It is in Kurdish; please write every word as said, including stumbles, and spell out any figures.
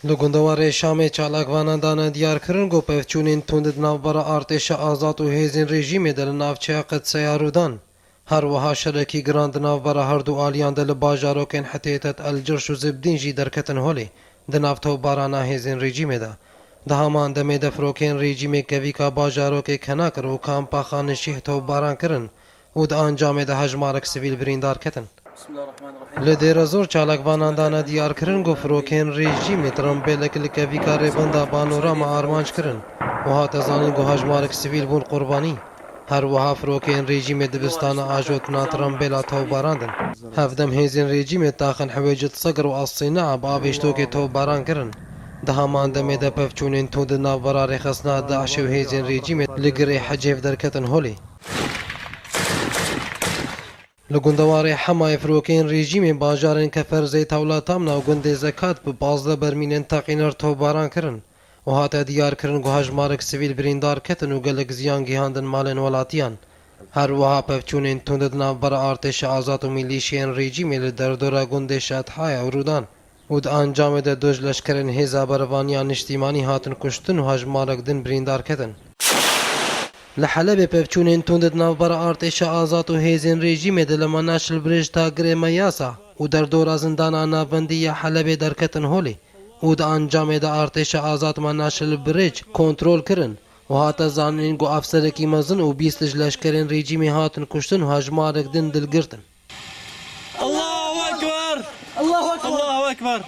Li gundewarê Şamê çalakvanan dane diyarkirin ku pevçûnên tund di navbera artêşa azad û hêzên rejîmê de li navçeya Qidseya rû dan. Her wiha şerekî giran di navbera herdu aliyan de li bajarokên Hetêtet El Cirş û Zibdîn jî derketin holê di nav topbarana hêzên rejîmê de. Di heman demê de firokeyên rejîmê kevîka bajarokê Kenakir û kampa Xanişîh topbaran kirin û di ancamê de hejmarek sivîl birîndar ketin. Li Dêrezor çalakvanan dane diyarkirin ku firokeyên rejîmê tirembêlek li kevîka rêbenda Banorama armanc kirin û hate zanîn ku hejmarek sivîl bûn qurbanî. Her wiha firokeyên rejîmê dibistana ajot na tirembêla topbarandin. Hevdem hêzên rejîmê taxin Hewêcit Segir û As-Sînaa bi avêştokê topbaran kirin. Di heman demê de pevçûnên tund di navbera rêxistina DAIŞê û hêzên rejîmê li girê Hecêv derketin holê. Li gundewarê Hemayê firokeyên rejîmê bajarên Kefer Zeyt Hewla Tamna û gundê Zekat bi pazdeh bermîlên teqîner topbaran kirin û hate diyarkirin ku hejmarek sivîl birîndar ketin û gelek ziyan gihandin malên welatiyan. Her wiha pevçûnên tund di navbera artêşa azad û milîşiyên rejîmê li derdora gundê Şethaya û Rûdan û di ancamê de du ji leşkerên Hêza Berevaniya Niştîmanî hatin kuştin û hejmarek din birîndar ketin. Li Helebê pevçûnên tund di navbera artêşa azad û hêzên rejîmê de li Menaşil Birêj ta girê Meyasa û derdora zindana navendî ya Helebê derketin holê û di ancamê de artêşa azad Menaşil Birêj kontrol kirin û hate zanîn ku afserekî mezin û bîst ji leşkerên rejîmê hatin kuştin û hejmarek din dilgirtin. Allahu Ekber! Allahu Ekber! Allahu Ekber!